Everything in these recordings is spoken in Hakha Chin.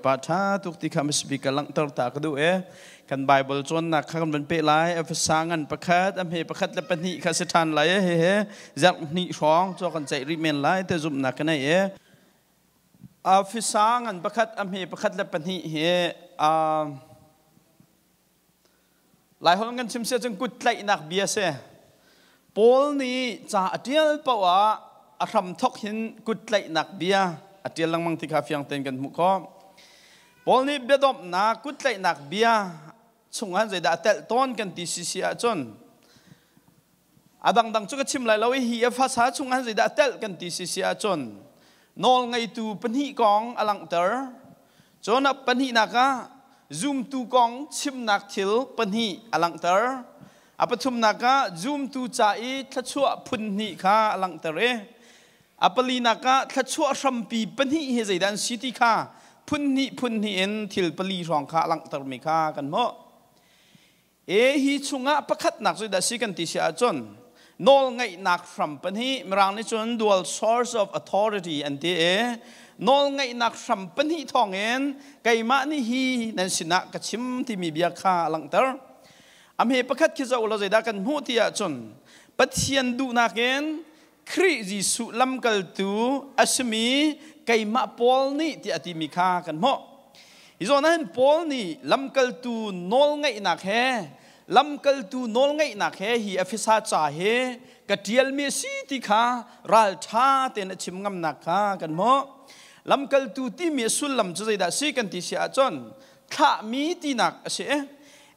Pa ṭha tuk ti kha hmasabik ka langhter ta ka duh e. Kan Bible cawnnak kha kan van peh lai. Efesa ngan pakhat, a hme pakhat le pahnih kha si ṭhan lai e. Hehe, zarh hnih hrawng cu kan ceih rih men lai te zumhnak ka nei e. Efesa ngan pakhat, a hme pakhat le pahnih hi Laiholh kan chim si ahcun kut tlaihnak bia si. Paul nih ca a ṭial paoh ah a hramthawk hin kut tlaihnak bia a ṭial lengmang ti kha fiang tein kan hmuh khawh. Paul nih biadomhnak kut tlaihnak bia chungah zeidah a telh tawn kan ti si si ahcun a dangdang cu ka chim lai lo i hi a fasa chungah zeidah a telh kan ti si si ahcun nawl ngeitu pahnih kong a langhter. Cun a pahnihnak ah zumtu kong chimnak thil pahnih a langhter. A pathumnak ah zumtu ca i thluachuah phun hnih kha a langhter i a palinak ah thluachuah hrampi pahnih hi zeidah an si ti kha phun hnih phun hnih in thil pali hrawng kha a langhtermi kha kan hmuh. E hi chungah pakhatnak zeidah si kan ti si ahcun nawlngeihnak hram pahnih, Mirang nih cun dual source of authority an ti i nawlngeihnak hram pahnih thawngin keimah nih hi nan sinah ka chim timi bia kha a langhter. A hme pakhat khi zoh law zeidah kan hmuh ti ahcun Pathian duhnak in Khrih Jesuh lamkaltu a simi keimah Paul nih tiah a timi kha kan hmuh. Hi zawn ah hin Paul nih lamkaltu nawlngeihnak he lamkaltu nawlngeihnak he hi Efesa ca hi ka ṭialmi a si ti kha ralṭha tein a chim ngamnak kha kan hmuh. Lamkaltu timi a sullam cu zeidah a si kan ti si ahcun thlahmi tinak a si.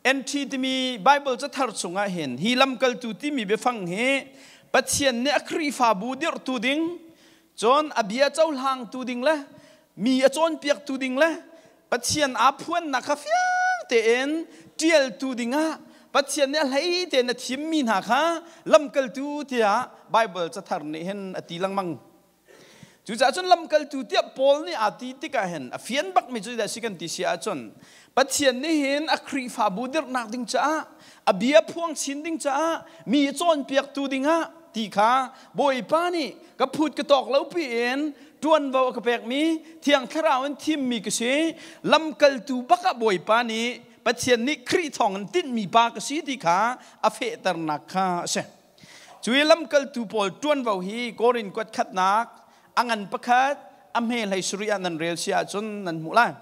NT timi Bible cathar chungah hin hi lamkaltu timi biafang hi Pathian nih a Khrihfabu dirhtu ding, cun a bia cohlangtu ding le mi a cawnpiaktu ding le Pathian aa phuannak kha fiang tein ṭialtu dingah Pathian nih a hlei tein a thimmi hna kha lamkaltu tiah Bible cathar nih hin a ti lengmang. Cucaah cun lamkaltu tiah Paul nih aa ti tikah hin a fian bakmi cu zeidah a si kan ti si ahcun Pathian nih hin a Khrihfabu dirhnak ding caah, a bia phuang chin ding caah, mi a cawnpiaktu dingah ti kha Bawipa nih ka phut ka tawk lo piin ṭuanvo a ka pekmi Thiang Thlarau in thimmi ka si. Lamkaltu bak ah Bawipa nih Pathian nih Khrih thawngin tinhmi pa ka si ti kha a fehternak kha a si. Cu i lamkaltu pawl ṭuanvo hi Korin kuat khatnak a ngan pakhat a hme hlei sarih ah nan rel si ahcun nan hmuh lai.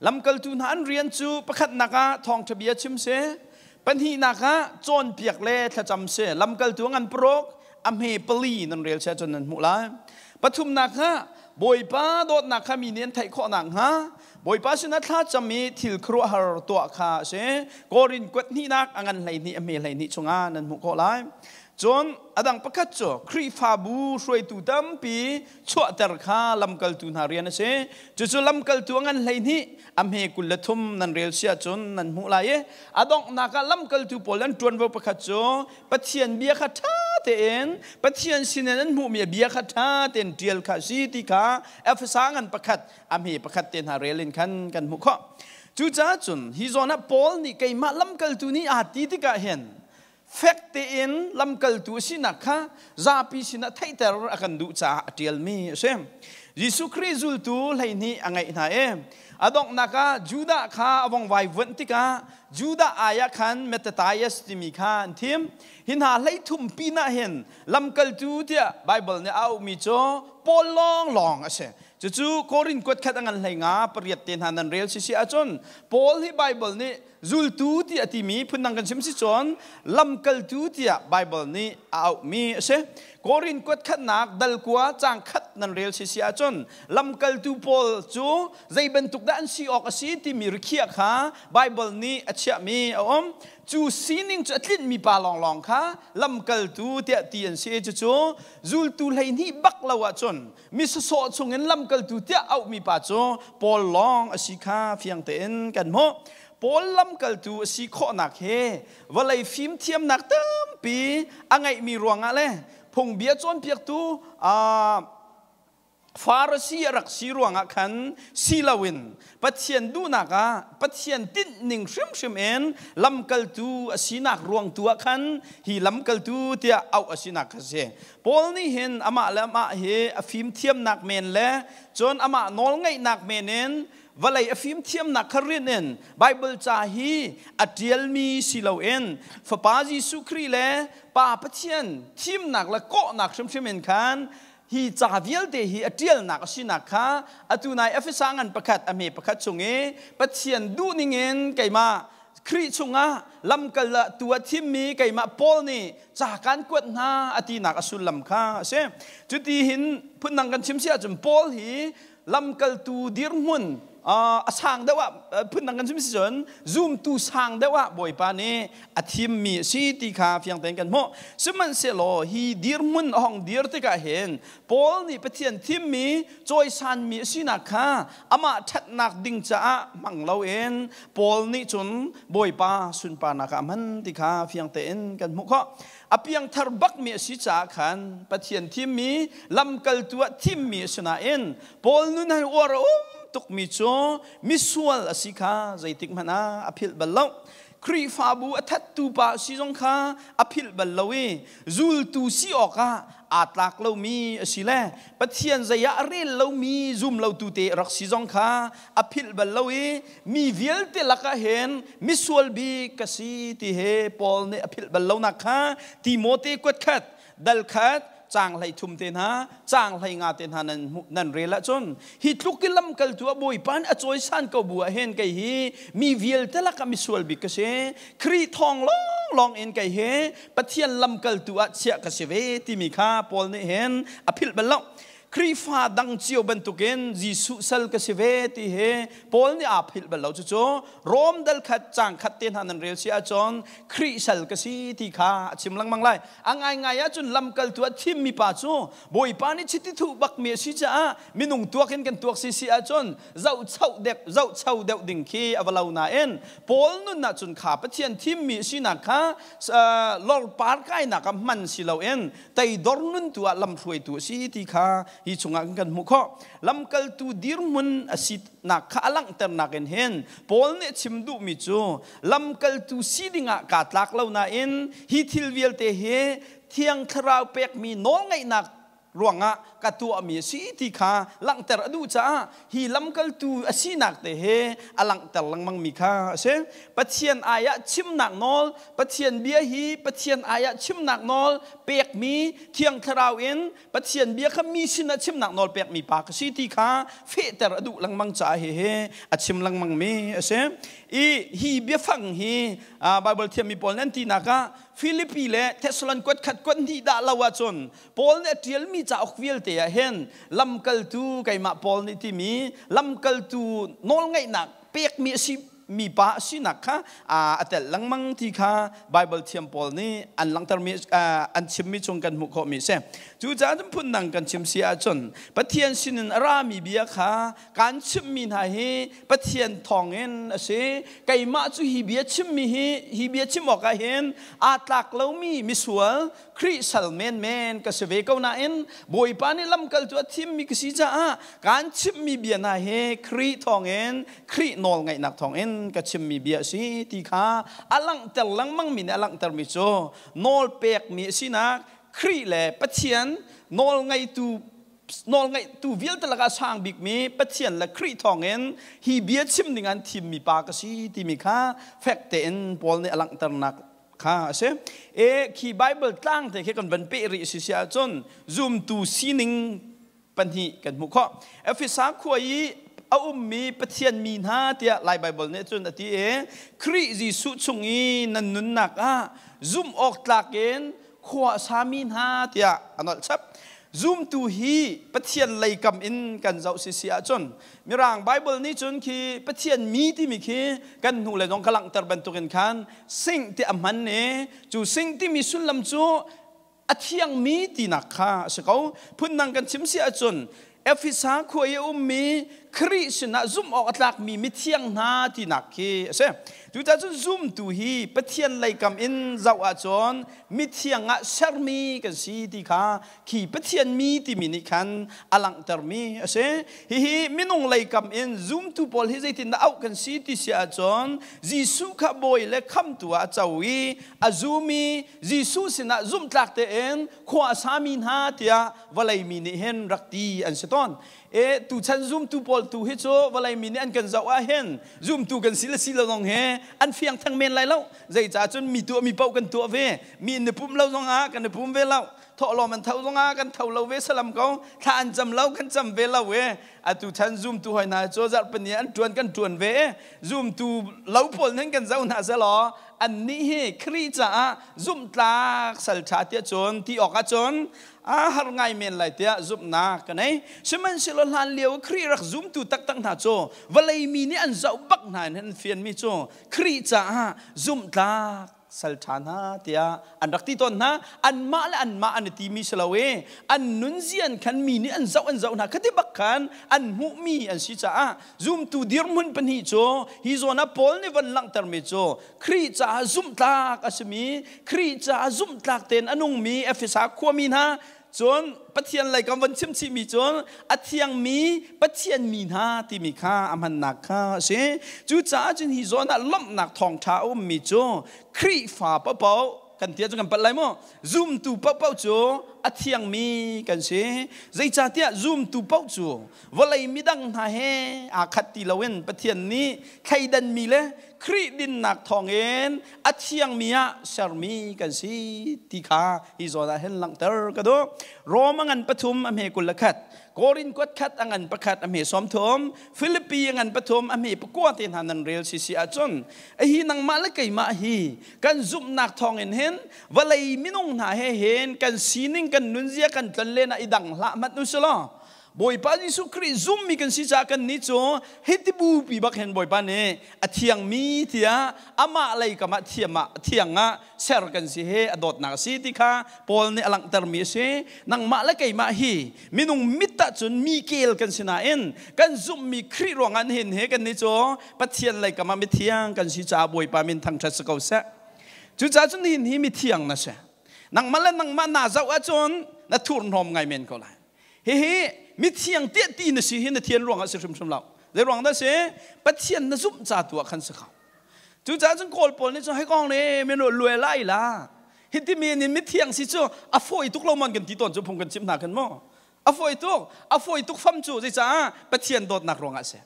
Lamkaltu hna an rian cu pakhatnak ah thawngṭha bia chim si, pahnihnak ah cawnpiak le thlacam si. Lamkaltu a ngan paruk, a hme pali nan rel si ahcun nan hmuh lai. Pathumnak ah Bawipa dawtnak kha mi nih an theih khawh nakhnga Bawipa sinah thlacam i thil khuaruahhar tuah kha a si. Korin kuat hnihnak a ngan 12 a hme 12 chungah nan hmuh khawh lai. Cun a dang pakhat cu Khrihfabu hruaitu tampi chuahter kha lamkaltu hna rian a si. Cucu lamkaltu a ngan 12 a hme 23 nan rel si ahcun nan hmuh lai i a donghnak ah lamkaltu pawl an ṭuanvo pakhat cu Pathian bia kha ṭha tein Pathian sinin an hmuhmi a bia kha ṭha tein ṭial kha a si ti kha Efesa ngan pakhat a hme pakhat te hna rel in khan kan hmuh khawh. Cucaah cun hi zawn ah Paul nih keimah lamkaltu nih aa ti tikah hin fek tein lamkaltu a sinak kha zapi sinah theihter a kan duh caah a ṭialmi a si. Jesuh Khrih zultu 12 a ngeih hna i a donghnak ah Judah kha a vong vaivuanh tikah Judah ai ah khan Mattathias timi kha an thim. Hi hna 13 pinah hin lamkaltu tiah Baibal nih a auhmi cu Paul lawnglawng a si. Cucu Korin kuat khat a ngan 15 pariat te hna nan rel si si ahcun Paul hi Baibal nih zultu tiah a timi phundang kan chim si cun lamkaltu tiah Baibal nih a auhmi a si. Korin kuat khatnak dal kua caang khat nan rel si si ahcun lamkaltu Paul cu zei bantuk dah an si awk a si timi rikhiah kha Baibal nih a chiahmi a um. Cu sining cu a tlinhmi pa lawnglawng kha lamkaltu tiah ti an si. Cucu zultu 12 bak lo ahcun mi sawsawh chungin lamkaltu tiah auhmi pa cu Paul lawng a si kha fiang tein kan hmuh. Paul lamkaltu a si khawhnak hi vawlei fimthiamnak tampi a ngeihmi ruangah le phungbia cawnpiaktu Farasi a rak si ruangah khan si loin Pathian duhnak ah Pathian tinhning hrimhrim in lamkaltu a sinak ruang tu ah khan hi lamkaltu tiah auh a sinak kha si. Paul nih hin amah le amah hi a fimthiamnak men le cun amah nawlngeihnak men in Vawlei a fimthiamnak kha rin in Bible ca hi a ṭialmi si loin Fapa Jesuh Khrih le Pa Pathian thimnak le kawhnak hrimhrim in khan hi ca vialte hi a ṭialnak a sinak kha atu nai Efesa ngan pakhat a hme pakhat chung i Pathian duhning in keimah Khrih chungah lamkal tu a thimmi keimah Paul nih ca kan kuat hna a tinak a sullam kha a si. Cuti hin phundang kan chim si ahcun Paul hi lamkaltu dirhmun a sang deuh ah, phundang kan chim si cun zumtu sang deuh ah Bawipa nih a thimmi a si ti kha fiang tein kan hmuh. Sihmanhsehlaw hi dirhmun a hong dir tikah hin Paul nih Pathian thimmi cawisanmi a sinak kha amah ṭhatnak ding caah hmang loin Paul nih cun Bawipa sunparnak ah a hman ti kha fiang tein kan hmuh khawh. A piangthar bakmi a si caah khan Pathian thimmi lamkaltu ah thimmi a si nain Paul nun han uar a um tukmi cu misual a si kha zeitik hmanh ah a philh bal lo. Khrihfabu a thattu pa si zong kha a philh bal lo i zultu si awkah aa tlak lomi a si le Pathian zei ah a rel lomi zum lotu te rak si zong kha a philh bal lo i mi vialte lakah hin misual bik ka si ti he Paul nih a philh bal lonak kha Timote kuat khat dal khat caang 13 te hna caang 15 te hna nan rel ahcun hi tluk i lamkaltu a Bawipa nih a cawisan ko bu ah hin kei hi mi vialte lakah misual bik ka si. Khrih thawng lawnglawng in kei hi Pathian lamkaltu ah chiah ka si ve timi kha Paul nih hin a philh bal lo. Khrihfa dang cio bantukin Jesuh sal ka si ve ti hi Paul nih aa philh bal lo. Cucu Rom dal khat caang khat te hna nan rel si ahcun Khrih sal ka si ti kha a chim lengmang lai. A ngaingai ahcun lamkaltu a thimmi pa cu Bawipa nih chiti thuh bakmi a si caah minung tuak in kan tuak si si ahcun zohcho dek zohcho deuh ding khi a va lo nain Paul nun ahcun kha Pathian thimmi a sinak kha lorpar kainak ah hman si loin teidor nun tu ah lamhruaitu a si ti kha hi chungah kan hmuh khawh. Lamkaltu dirhmun a sinak kha a langhternak in hin Paul nih a chim duhmi cu lamkaltu si dingah kaa tlak lo nain hi thil vialte hi Thiang Thlarau pekmi nawlngeihnak ruangah ka tuahmi a si ti kha langhter a duh caah hi lamkaltu a sinak te he a langhter lengmangmi kha a si. Pathian ai ah chimnak nawl, Pathian bia hi Pathian ai ah chimnak nawl pekmi Thiang Thlarau in Pathian bia kha mi sinah chimnak nawl pekmi pa ka si ti kha fehter a duh lengmang caah hihi a chim lengmangmi a si. I hi biafang hi Bible thiammi pawl nih an tinak ah Filipi le Thessalon kuat khat kuat hnih dah lo ahcun Paul nih a ṭialmi cauk vialte ah hin lamkaltu keimah Paul nih timi lamkaltu nawlngeihnak pekmi a si mi pa a sinak kha a telh lengmang ti kha Bible thiam pawl nih an langhtermi, an chimmi chung kan hmuh khawhmi a si. Cucaah cun phundang kan chim si ahcun Pathian sinin a rami bia kha kan chimmi hna hi Pathian thawngin a si. Keimah cu hi bia chimmi hi hi bia chim awkah hin aa tlak lomi misual Khrih sal menmen ka si ve ko nain Bawipa nih lamkaltu a thimmi ka si caah kaan chimhmi bia hna hi Khrih thawngin, Khrih nawlngaihnak thawngin ka chimmi bia a si ti kha a langhter lengmangmi nih a langhtermi cu nawlpekmi a sinak Khrih le Pathian nawlngeitu vialte lakah sang bikmi Pathian le Khrih thawngin hi bia chim ding an thimmi pa ka si timi kha fek tein Paul nih a langhternak kha a si. E khi Bible tlang te khi kan van peh rih si si ahcun zumtu sining pahnih kan hmuh khawh. Efesa khua i a ummi Pathian mi hna tiah Lai Bible nih cun a ti i Khrih Jesuh chung i nan nunnak ah zumh awk tlak in khua a sami hna tiah a nolh chap. Zumtu hi Pathian lei kam in kan zoh si si ahcun Mirang Bible nih cun khi Pathian mi timi khi kan hnu le zong ka langhter bantukin khan sing ti a hman i cu sing timi sullam cu a thiangmi tinak kha a si ko. Phundang kan chim si ahcun Efesa khua i a ummi Khrih sinah zumh awk a tlakmi mithiang hna tinak khi a si. Cucaah cun zumtu hi Pathian leikam in zoh ahcun mithiang ah sermi kan si ti kha khi Pathian mi timi nih khan a langhtermi a si. Hihi minung leikam in zumtu pawl hi zeitindah auh kan si ti si ahcun Jesuh kha bawi le khamtu ah a co i a zum i Jesuh sinah zumhtlak tein khua a sami hna tiah vawlei mi nih hin rak ti an si tawn. E tuchan zumtu pawl pawl tu hi cu vawlei mi nih an kan zoh ah hin zumtu kan si le si lo zong hi an fiang theng men lai lo. Zeicah cun mi tuah mi paoh kan tuah ve. Mi in na pum lo zong ah kan i pum ve lo. Thawhlawm an tho zong ah kan tho lo ve salam ko. Thla an cam lo kan cam ve lo e. Atu chan zumtu hoi hna cu zarhpini an tuan kan tuan ve e. Zumtu lo pawl nih kan zoh hna selaw annih hi Khrih caah zumhtlak salṭha tiah cun ti awk ahcun a har ngai men lai tiah zumhnak ka nei. Sihmanhsehlaw hlan lio Khrih rak zumtu taktak hna cu vawlei mi nih an zoh bak hna in an fianmi cu Khrih caah zumhtlak salṭha hna tiah an rak ti tawn hna. Anmah le anmah an i timi si lo i an nunzia an khan mi nih an zoh an zoh hna khati bak khan an hmuhmi an si caah zumtu dirhmun pahnih cu hi zawn ah Paul nih von langhtermi cu Khrih caah zumhtlak a simi, Khrih caah zumhtlak tein a nungmi Efesa khuami hna cun Pathian lei kan von chim chihmi cun a thiangmi Pathian mi hna timi kha a hmannak kha a si. Cucaah cun hi zawn ah lawmhnak thawngṭha a ummi cu Khrihfa paohpaoh kan tia cu kan palh lai maw? Zumtu paohpaoh cu a thiangmi kan si. Zeicahtiah zumtu paoh cu vawlei midang hna he aa khat ti loin Pathian nih thleidanmi le Khrih dinnak thawngin a thiangmi ah sermi kan si ti kha hi zawn ah hin langhter ka duh. Rom a ngan pathum a hme 21, Korin kuat khat a ngan pakhat a hme 30, Filipi a ngan pathum a hme pakua te hna nan rel sisi ahcun hi nangmah le keimah hi kan zumhnak thawngin hin vawlei minung hna he hin kan sining kan nunzia kan tlonlen ah i dang hlah hmanh u selaw Bawipa Jesuh Khrih zummi kan si caah kan nih cu hiti bupi bak hin Bawipa nih a thiangmi tiah amah lei kam ah thiam ah thiang ah ser kan si he a dawtnak a si ti kha Paul nih a langhtermi a si. Nangmah le keimah hi minung mit ah cun mi kel kan si nain kan zumhmi Khrih ruangah hin he kan nih cu Pathian lei kam ah mithiang kan si caah Bawipa min thangṭhat si ko seh. Cucaah cun nihin hi mithiang na si. Nangmah le nangmah naa zoh ahcun na thurhnawm ngai men ko lai. Hihi mithiang tiah ti na si hi na thian ruangah si hrimhrim lo. Zei ruang dah si? Pathian na zumh ca tu ah khan si kho. Cucaah cun Kawl pawl nih cun hei kong le menu lue lai la. Hiti mi nih mithiang si cu a fawi tuk lo man kan ti tawn cu phung kan chimh hna khan mu. A fawi tuk, a fawi tuk fam cu zeicah Pathian dawtnak ruangah si.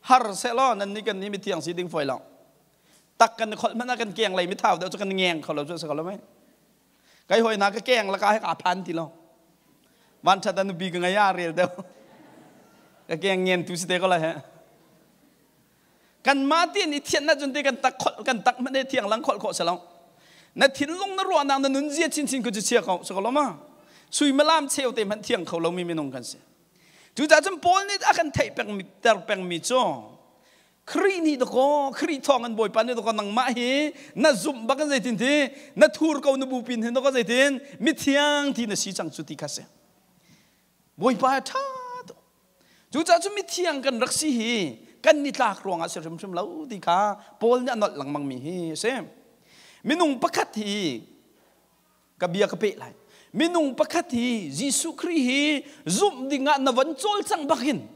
Har seh law nan nih kan nih mithiang si ding fawi lo. Tak kan kholh hmanh ah kan keng lei mi thau deuh cu kan ngeng kho lo cu si ko lo mei. Kai hoi na ka keng laka he ka phan ti lo. Van that an nupi ka ngai a rel deuh. Ka keng ngen tu si te ko la he. Kan ma tin i thian na cun te kan tak khol kan tak man thiang lang khol kho salo. Na thinlung na ruahnak na nun zia chin chin ku chu chia ko so ko lo ma. Suimilam cheu te man thiang kho lo mi minung kan si. Cucaah cun Paul nih a kan theih peng ter peng mi cu Khrih nih dakaw Khrih thawng an Bawipa nih dakaw nangmah hi na zumh bak in zeitin ti na thur ko na bupin hin dakaw zeitin mithiang ti na si cang cu ti kha si. Bawipa ṭha tuk. Cucaah cu mithiang kan rak si hi kan ni tlak ruangah si hrimhrim lo ti kha Paul nih a nolh lengmang mi hi a si. Minung pakhat hi ka bia ka peh lai. Minung pakhat hi Jesuh Khrih hi zumh dingah na von cawlcang bak in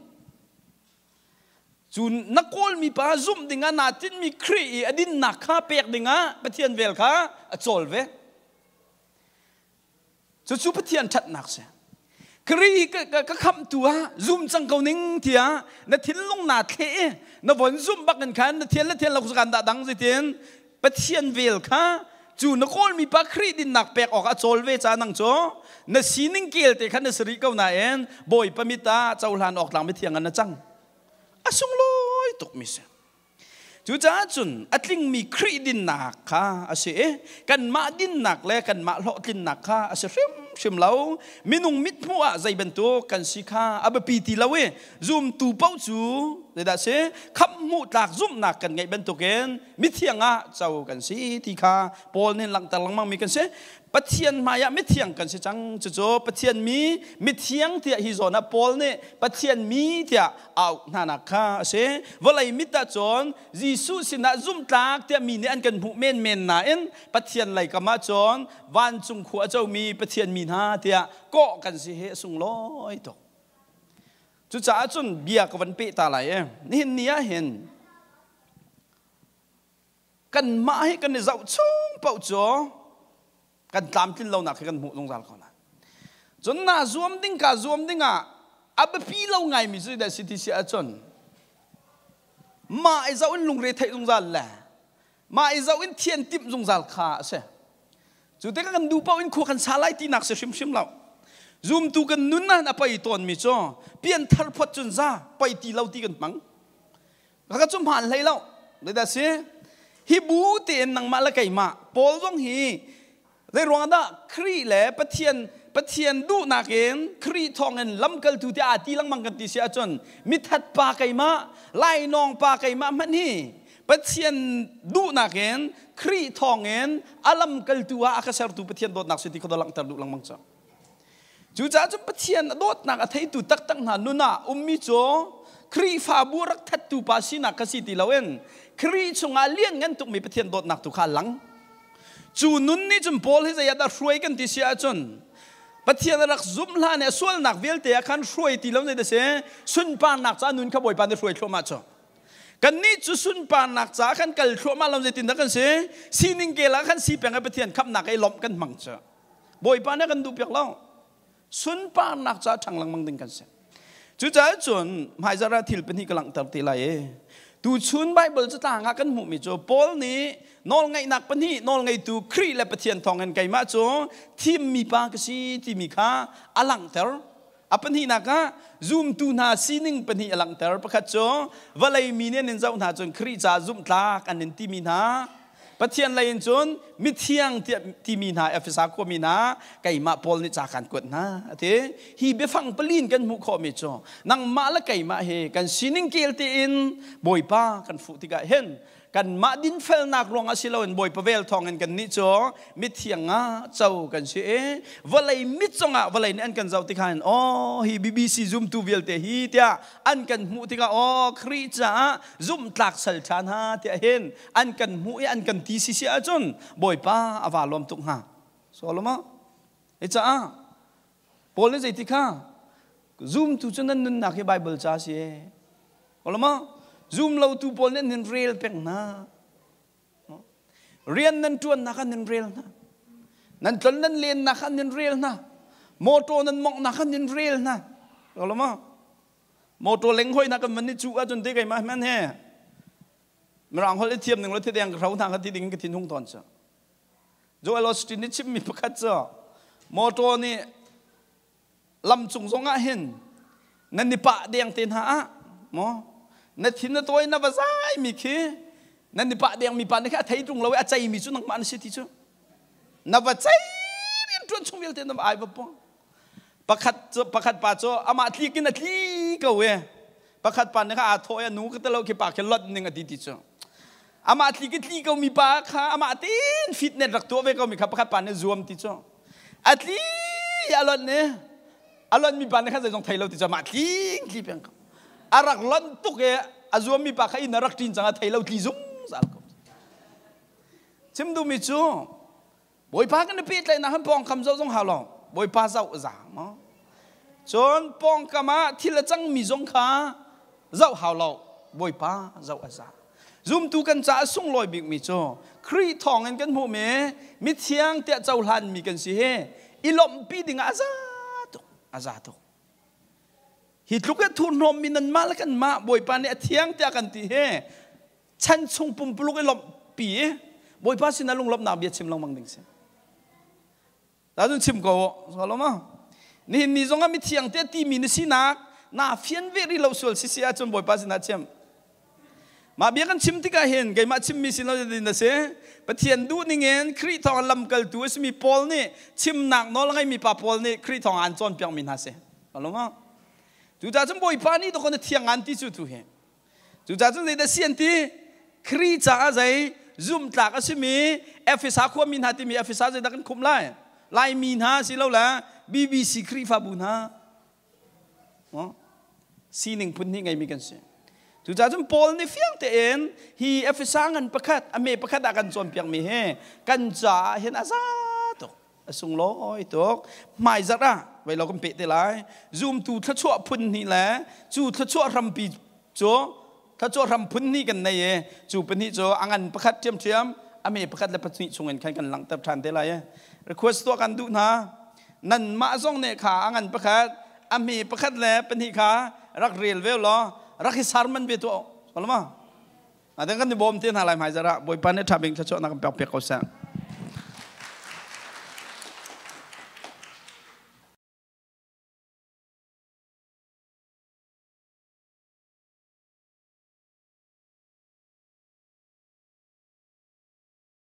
Cu na kawlmi pa zumh dingah naa tinhmi Khrih i a dinnak kha pek dingah Pathian vel kha a cawl ve. Cucu Pathian ṭhatnak si. Khrih ka khamhtu ah zum cang ko ning tiah na thinlung naa thleh i na von zumh bak in khan na thian le thian lo kan dah dang zeitin Pathian vel kha cu na kawlmi pa Khrih dinnak pek awk a cawl ve ca nang cu na sining kel te khan na si rih ko nain Bawipa mit ah cohlan awk tlang mithiang an na cang. A sunglawi tukmi si. Cucaah cun a tlingmi Khrih dinnak kha a si i kanmah dinnak le kanmah hlawhtlinnak kha a si hrimhrim lo. Minung mithmuh ah zei bantuk kan si kha a biapi ti lo i zumtu paoh cu zeidah si khamh hmuh tlak zumhnak kan ngeih bantukin mithiang ah co kan si ti kha Paul nih langhter lengmang mi kan si. Pathian hmaiah mithiang kan si cang. Cucu Pathian mi mithiang tiah hi zawn ah Paul nih Pathian mi tiah auh hnanak kha a si. Vawlei mit ah cun Jesuh sinah zumhtlak tiah mi nih an kan hmuh menmen nain Pathian lei kam ah cun vancung khua a comi Pathian mi hna tiah kawh kan si hi a sunglawi tuk. Cucaah cun bia ka van peh ta lai i nihin ni ah hin kanmah hi kan i zoh chung paoh cu kan tlamtlin lonak hi kan hmuh zungzal ko lai. Cun naa zuam ding ka zuam ding ah A biapi lo ngaimi cu zeidah si ti si ahcun mah i zoh in lungre theih zungzal le mah i zoh in thian timh zungzal kha a si. Cu tikah kan duh paoh in khua kan sa lai tinak si hrimhrim lo. Zumtu kan nun ah a pei tawnmi cu pianthar phot cun za pei ti lo ti kan hmang. Ka cu hmaan hlei lo. Zeidah si? Hi bu tein nangmah le keimah Paul zong hi zei ruang dah Khrih le Pathian Pathian duhnak in Khrih thawngin lamkaltu tiah aa ti lengmang kan ti si ahcun mithat pa keimah lainawng pa keimah hmanh hi Pathian duhnak in Khrih thawngin a lamkaltu ah a ka sertu Pathian dawtnak si ti kha langhter duh lengmang cu. Cucaah cun Pathian a dawtnak a theitu taktak hna nun ah ummi cu Khrihfabu rak thattu pa sinak kha si ti loin Khrih chungah lianngan tukmi Pathian dawtnak tu kha a lang. Cu nun nih cun Paul hi zei ah dah hruai kan ti si ahcun Pathian a rak zumh hlan i a sualnak vialte ah khan hruai ti lo zei dah si sunparnak ca nun kha Bawipa nih hruai thluahmah cu. Kannih cu sunparnak caah kan kal thluahmah lo zeitindah kan si? Sining kel ah khan si peng i Pathian khamhnak i lawmh kan hmang cu. Bawipa nih a kan duhpiak lo. Sunparnak caah ṭhang lengmang ding kan si. Cucaah cun hmaizarh ah thil pahnih ka langhter te lai i tuchun Baibal catlang ah kan hmuhmi cu Paul nih nawlngeihnak pahnih nawlngeitu Khrih le Pathian thawngin keimah cu thimmi pa ka si timi kha a langhter. A pahnihnak ah zumtu hna sining pahnih a langhter. Pakhat cu vawlei mi nih an in zoh hna cun Khrih ca zumhtlak an in timi hna. Pathian lei in cun mithiang tiah timi hna Efesa khuami hna keimah Paul nih ca kan kuat hna a ti. Hi biafang palin kan hmuh khawhmi cu nangmah le keimah hi kan sining kel tein Bawipa kan fuh tikah hin kanmah dinfelnak ruangah si loin Bawipa vel thawngin kannih cu mithiang ah co kan si i vawlei mit zongah vawlei nih an kan zoh tikah hin aw hi BBC zumtu vialte hi tiah an kan hmuh tikah aw Khrih caah zumhtlak sal ṭha hna tiah hin an kan hmuh i an kan ti si si ahcun Bawipa a va lawm tuk hnga. Solomon hi caah Paul nih zeiti kha zumtu cu nan nunnak hi Bible ca si e. Olama zum lotu pawl nih nan rel peng hna. Rian nan ṭuannak ah nan rel hna. Nan tlon nan lennak ah nan rel hna. Motor nan monghnak ah nan rel hna. Olama motor leng hoi na kan van ni cu ahcun te keimah hman he mirang holh i thiam ning lo thideng ka hro hna kha ti ding ka thin hung tawn cu. Joel Osteen nih chimmi pakhat cu motor nih lam cung zong ah hin nan i pah deng te hna ah maw na thin na tawi na va zai mi khi nan i pah deng mi pa nih kha a thei tung lo i a cei mi cu nangmah na si ti cu na va cei rian tuan chung vialte na va ai va pong pakhat cu pakhat pa cu amah tlik in a tli ko e pakhat pa nih kha aa thawh i a nu ka talo khi pa khi lot ning a ti ti cu amah tli ki tli ko mi pa kha amah tin fitnet rak tuah ve ko mi kha pakhat pa nih zuam ti cu a tli a lon ne a lon mi pa nih khan zeizong thei lo ti cu amah tling tli peng ko a rak lon tuk e a zuam mi pa kha inn a rak ṭin cang a thei lo tli zungzal ko chim duh mi cu Bawipa kan i pehtlaihnak han pawngkam zoh zong hau lo. Bawipa zoh a za maw? Cun pawngkam ah thil a cangmi zong kha zoh hau lo. Bawipa zoh a za. Zumtu kan caah sunglawi bikmi cu Khrih thawngin kan hmuhmi mithiang tiah cohlanmi kan si hi i lawmhpi dingah a za tuk. A za tuk. Hi tluk i thurhnawmmi nanmah le kanmah Bawipa nih a thiang tiah kan ti hi chan chung pumpuluk i lawmhpi i Bawipa sinah lunglawmhnak bia chim lengmang ding si. Tazun chim ko lo ma. Nihin ni zongah mithiang te timi na sinak na fian ve rih lo sual si si ahcun Bawipa sinah chim. Mah bia kan chim tikah hin keimah chimmi sin lo na si. Pathian duh ningin Khrih thawng lamkaltu a simi Paul nih chimnak nawl a ngeimi pa Paul nih Khrih thawng an cawnpiakmi hna si. Lo ma? Cucaah cun Bawipa nih dawkaw na thiang ngan ti cu tu hi. Cucaah cun zeidah si an ti? Khrih caah zei zumhtlak a simi Efesa khuami hna timi Efesa zeidah kan khumh lai? Laimi hna silole BBC Khrihfabu hna. Sining phun hnih ngeimi kan si. Cucaah cun Paul nih fiang tein hi Efesa ngan pakhat a me pakhat ah kan cawnpiakmi hi kan caah hin a za tuk a sunglawi tuk hmaizarh ah vei lo kan peh te lai zumtu thluachuah phun hnih le cu thluachuah hrampi cu thluachuah hram phun hnih kan nei i cu pahnih cu a ngan pakhat ṭhiamṭhiam a me pakhat le pahnih chungin khan kan langhter ṭhan te lai i request tuah kan duh hna nanmah zong nih kha a ngan pakhat A hme pakhat le pahnih kha rak rel ve law rak hi sarman ve tuah. Kalama. Adang kan ni bawm te hna lai hmai zara Bawipa nih tha bing thluachuahnak kan pek piak ko seh.